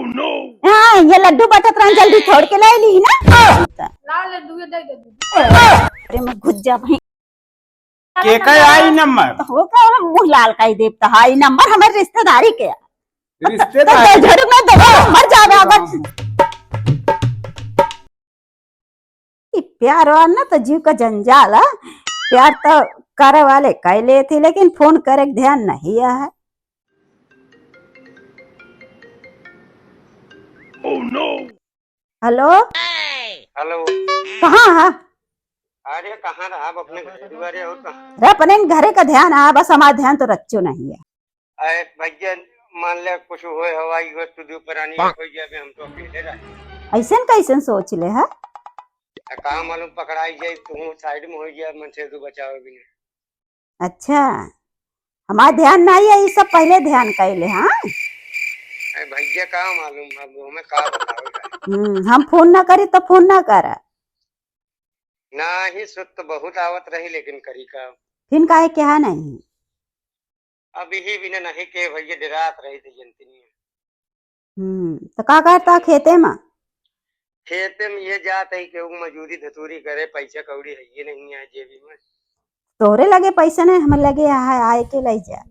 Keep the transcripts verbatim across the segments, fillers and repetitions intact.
हाँ, ये लड्डू बटत रहन, जल्दी तोड़ के लाई ली ना। लाल लड्डू ये दे दे दीदी। अरे मैं घुस जा भाई। के का आई नंबर? तो हो का हम मुँह लाल काई देब, तो हाई नंबर हमारे रिश्तेदारी के। रिश्तेदारी? तो झड़ू में दो, मर जावे अगर। ई प्यार वार ना तो जीव का जंजाल है। प्यार तो करे वाले कह लेते, लेकिन फोन करे के ध्यान नहीं है। हेलो। हेलो। कहाँ है? अरे कहाँ रहा, अब अपने घरे दुआरे और कहाँ? अरे अपने घरे का ध्यान है, बस हमारा ध्यान तो रच्चो नहीं है। अरे भैया, मान ले कुछ होए हवाई हो तो दो परानी हो जावे, हम तो अकेले रहे। ऐसन कैसन सोच ले है? आ, का मालूम पकड़ाई जाए, तू साइड में हो जाए, मन से तू बचावे भी नहीं। अच्छा, हमार ध्यान नहीं है, ई सब पहले ध्यान कैले, हाँ? अरे भैया, का मालूम, अब हमें का बतावे का? हम्म, हम फोन ना करी तो फोन ना करा। ना ही सुत तो बहुत आवत रही, लेकिन करी का? फिन काहे कहा नहीं? अब यही बिना नहीं के भैया, डेरात रही थी जनतनी। हम्म, तो का करता खेते में? खेते में ये जात है कि वो मजूरी धतूरी करे, पैसा कौड़ी है ये नहीं है जेबी में। तोरे लगे पैसा नहीं, हमारे लगे है, आए के ले जा।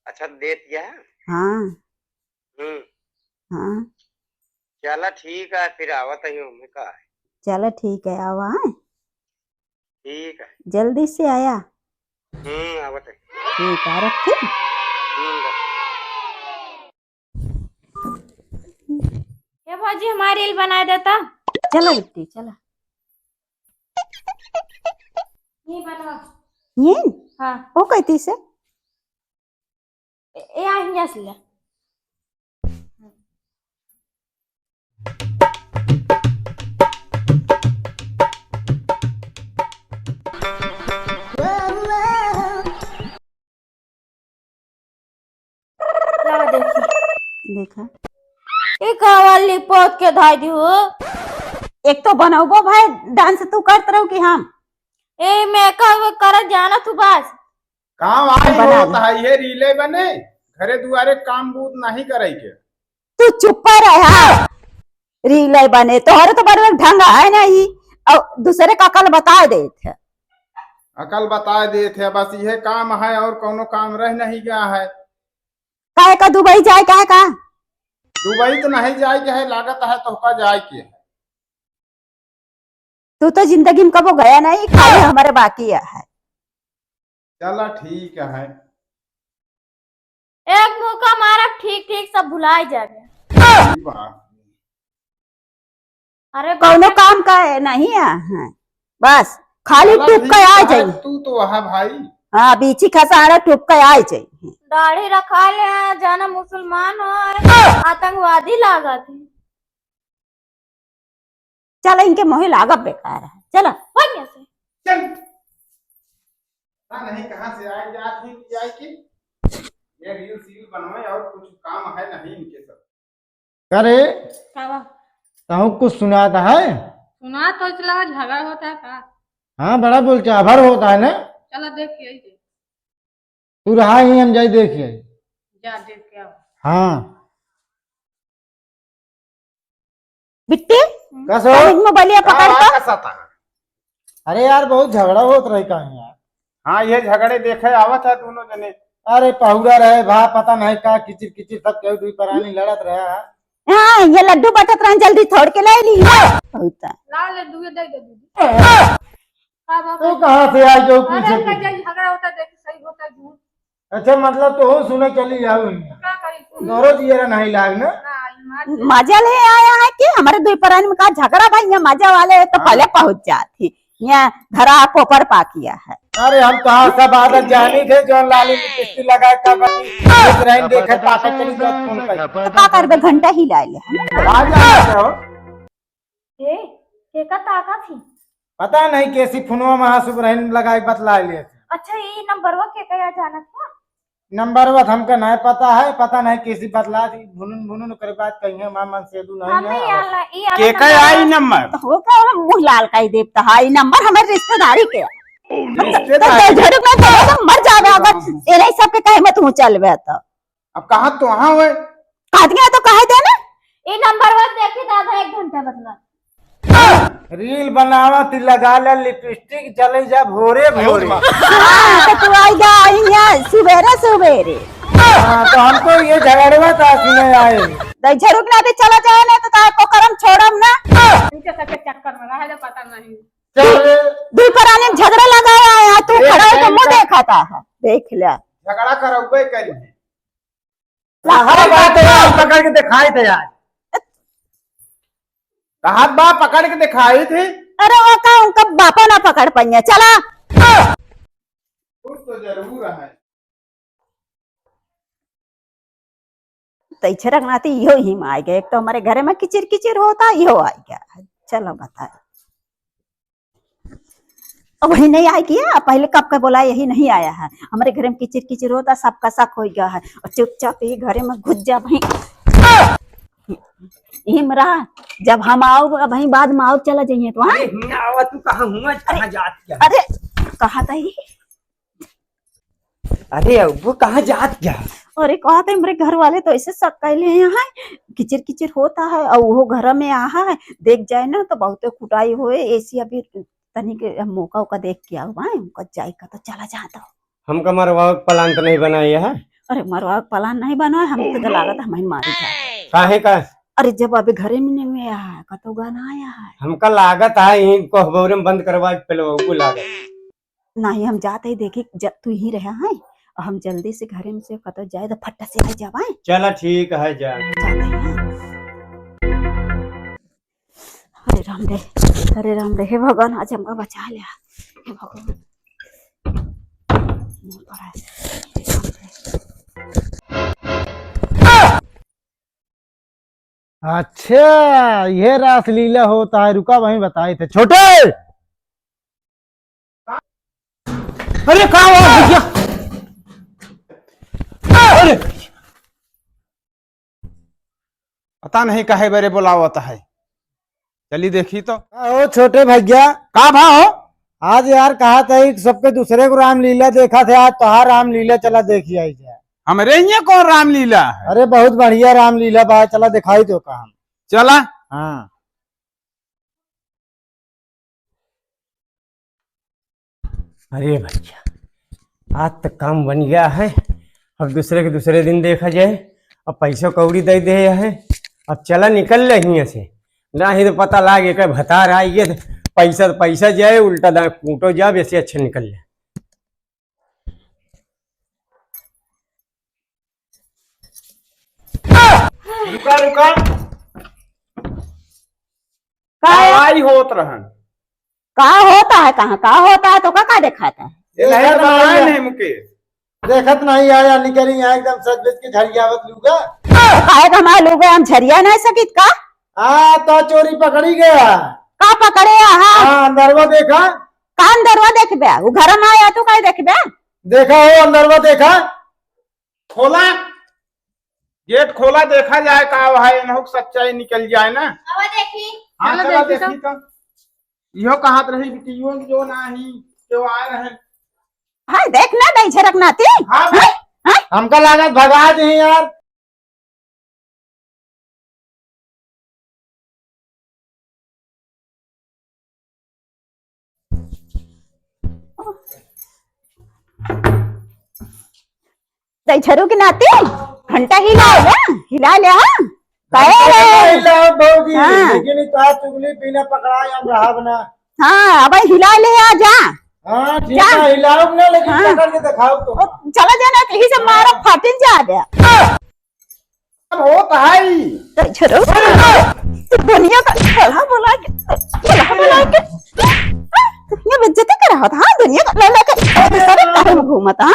अच्छा, देत या? हाँ। हम्म। हाँ। चला ठीक है, फिर आवत ही हमें का है। चला ठीक है, आवा, हाँ? ठीक है। जल्दी से आया। हम्म, आवत है। ठीक है, रखी। हम्म, रख। ए भौजी, हमार reel बनाए देता। चला बिट्टी, चला। ये बनवा। ये? हाँ। वो कहती से? ए, ए, आ, हियाँ से ले। ला देखी। देखा। ई का वाली पोत के धाई दी हो? एक तो बनौबो भाई, dance तू करत रहू कि हम? ए, makeup करत जाना तू बस। काम आज बना होत ले। है, ये रीले बने, घरे दुआरे काम बूत नहीं करे के। तू चुप्पा रहा। रीले बने, तोहरे तो बड़वे ढंग है नहीं, और दूसरे का अकल बता देत है। अकल बता देत है, बस ये काम है और कौनो काम रह नहीं गया है। काहे का दुबई जाए, काहे का? दुबई तो नहीं जाए के है, लागत है तोहका जाए के है। तू तो जिंदगी में कबो गया नहीं, खाली हमारे बाकी है। चला ठीक है। एक मुक्का मारब, ठीक ठीक सब भुलाए जाबे। सही बात। अरे कौनो बाप रे। काम का है नहीं है, हाँ। बस खाली चला टुक्का ठीक आ है, जाई। तू तो वहा भाई। हाँ, बीची खसाड़ा टुक्का आ जाई। दाढ़ी रखा ले, जाना मुसलमान हो, आतंकवादी लागत है। चल, इनके मोहे लागब बेकार है। चल। बढ़िया से। चल। पता नहीं कहाँ से आए, जात ही कि आए कि ये reel सील बनवाए और कुछ काम है नहीं इनके सब। करे? का बा? तहु कुछ सुनात है? सुना तो चला, झगड़ा होता है का? हाँ, बड़ा बोल चाभर होता है ना? चला देख के आई। तू रहा ही, हम जाई देख आई। जा देख के आओ। हाँ। बिट्टी, कस हो? तनिक मोबाइलिया पकड़ हाँ, तो। कसा था? अरे यार, बहुत झगड़ा होत रही कहीं यार। हाँ, ये झगड़े देखे आवत है दोनों जने। अरे पहुरा रहे भा, पता नहीं का किचिर किचिर सब केहू दुई परानी लड़त रहा है। हाँ, ये लड्डू बटत रहन, जल्दी तोड़ के ले ली। बहुत है। ला लड्डू ये दे दे दीदी। का बात तू है? कहाँ से आ जाओ अरे पीछे अंकल पीछे? जी, झगड़ा होता है, देखी सही होता है झूठ। अच्छा, मतलब तो सुने चली जाओ इनका। का करी तू? तोरो जियरा नहीं लाग ना। ना, ये मार दे। मजा ले आया है कि हमारे दुई परानी में का झगड़ा भाई, यहाँ मजा वाले है तो हाँ। पहले पहुँच जाती। यहाँ धरा पोपर पाकिया है। अरे हम तो हाँ सब आदत जानी थे, जो लाली लिपस्टिक लगा का बनी, देख रहे हैं, देखे ताकत चली जात फोन कर। तो का करबे, घंटा ही ला ले। आ जाते हो। ए, केका ताका थी? पता नहीं कैसी फोनवा में हाँ सुबरहिन लगाए बतला ले। अच्छा, ई नंबरवा केका या जानत है? नंबरवा तो हमका नहीं पता है, पता नहीं कैसी बतला थी, भुनुन भुनुन करे बात कही है, माँ मन से दू नहीं हमें है। यार ला, ई वाला केका नंबर आई नंबर? तो हो का हम मुँह लाल काई देब, तो हाँ, ई नंबर हमारे रिश्तेदारी के। रिश्तेदारी? तो झड़ू में तो मर जावे अगर एले सबके कहे में तू चलबे तो। अब कहाँ तो हाँ हुए? कहत गया तो कहे दे क्या बदला? रील बनावा ती, लगा ले लिपस्टिक, चले जा भोरे भोरे। हाँ, तो तू आई जा, आई जा, सुबेरे सुबेरे। हाँ, तो हमको ये झगड़वा था सुने आए। दई झरुक ना दे, चला जाए ना, तो तार को करम छोड़म ना। इनके सबके चक्कर में रह जा, पता नहीं। चल। दुई परानी में झगड़ा लगाया है, तू ए, खड़ा है तो ए, मुँह ए, देखा था। देख लिया। झगड़ा करौबे करी है। ला, हाँ, बात है यार, पकड़ के दिखाई थे यार। कहा बा पकड़ के दिखाई थे? अरे वो का उनका बापा ना पकड़ पाइए, चला। कुछ तो जरूर है। तो इच्छे रखना थी, यो ही में आ गया। एक तो हमारे घरे में किचिर किचिर होता, यो आ गया। चलो बताए। अब वही नहीं आए किया, पहले कब का बोला यही नहीं आया है। हमारे घर में किचिर किचिर होता, सबका शक हो गया है। और चुपचाप ही घरे में घुस जा भाई। इमरा, जब हम आओ, अब भाई बाद में आओ, चला जाइए तो, हाँ? अरे, हियाँ आवा, तू कहाँ हुआ, कहाँ जात क्या? अरे, कहा था ये? अरे, अब वो कहाँ जात क्या? अरे, कहा था, हमारे घर वाले तो ऐसे शक कैले हैं, यहाँ किचिर किचिर होता है, और वो घर में आहा है, देख जाए ना तो बहुते कुटाई होए, ऐसी अभी तनी के हम मौका उका देख के आओ, भाई, हमको जाए का तो चला जा तो। हमका मरवा के plan तो नहीं बनाए है? अरे, मरवा के plan नहीं बनाए, हम तो लागत है, हमें मारी जाए। काहे का? अरे, जब अभी घरे में नहीं में आया है, कतो गाना आया है। हमका लागत है, यहीं कोहबौरे में बंद करवा के पेलवा को लागत। नहीं, हम जाते ही देखी, ज-, तू ही रहा है, और हम जल्दी से घरे में से कतो जाए तो फट्टा से आ जावाए। चला, ठीक है, जा। जाते हैं। हरे राम रे, हरे राम रे, हे भगवान, आज हमका बचा लिया, हे भगवान। अच्छा, ये रासलीला होता है, रुका, वहीं बताए थे। छोटे, अरे, का हुआ भैया? अरे, पता नहीं काहे बरे बोलावत है। चली देखी तो। का हो छोटे भैया? का भा हो? आज यार कहा था कि सबके दूसरे को रामलीला देखा थे, आज तोहार रामलीला चला देखी आई जाए। हमरे यहाँ कौन रामलीला है? अरे बहुत बढ़िया रामलीला बा, चला दिखाई दो का हम। चला। हाँ। अरे भैया, आज तक काम बन गया है, अब दूसरे के दूसरे दिन देखा जाए। अब पैसा कौड़ी दे दे है, अब चला निकल ले हियाँ से, ना ही तो पता लागे कि भतार आई है, पैसा तो पैसा जाए, उल्टा दाँत कूटो जाए, ऐसे अच्छे निकल ले। रुका, रुका। का है? लड़ाई होत रहन। का होता है, कहाँ का होता है, तो का, का देखाता है? ये नहीं तो देखत नहीं बताए है। नहीं मुकेश। देखत नहीं आया, निकली यहाँ एकदम सज धज के झरियावत लूगा। काहे का हमार लूगा, हम झरिया नहीं सकित का? हाँ, तो चोरी पकड़ी गया। का पकड़े यहाँ? हाँ, अंदरवा देखा। का अंदरवा देखबे? वो घर में आया तो काहे देखबे? देखा हो, अंदरवा देखा। खोला, गेट खोला, देखा जाए का है, इनहु के सच्चाई निकल जाए ना। आवा देखी। हाँ, चलो चला देखी देखी तो। तो। इहो कहत रही बिटियो जो नाही, जो आ रहे। हाय, देख ना, दई झरक नाती। हाँ, हाय, हाय। हमका लागत भगा दे यार। दई झरू के नाती, घंटा हिला ले, हिला ले, हाँ। काहे घंटा रे? हिला भौजी, हाँ। लेकिन ई तोहार चुगली बिना पकड़ाए हम रहब ना। हाँ, अब हिला ले, आ जा। हाँ, ठीक जा। है, हिलाओ ना, लेकिन हाँ। पकड़ के दिखाओ तो। ओ, चला जाना, यही से मारा फाटिन जा दे। अब होत है। तो छोड़ो। दुनिया का भला बोला के, भला बोला के। दुनिया बेइज्जती कर रहा था, हाँ? दुनिया का ले लेके दूसरे काहे में घूमत, हाँ?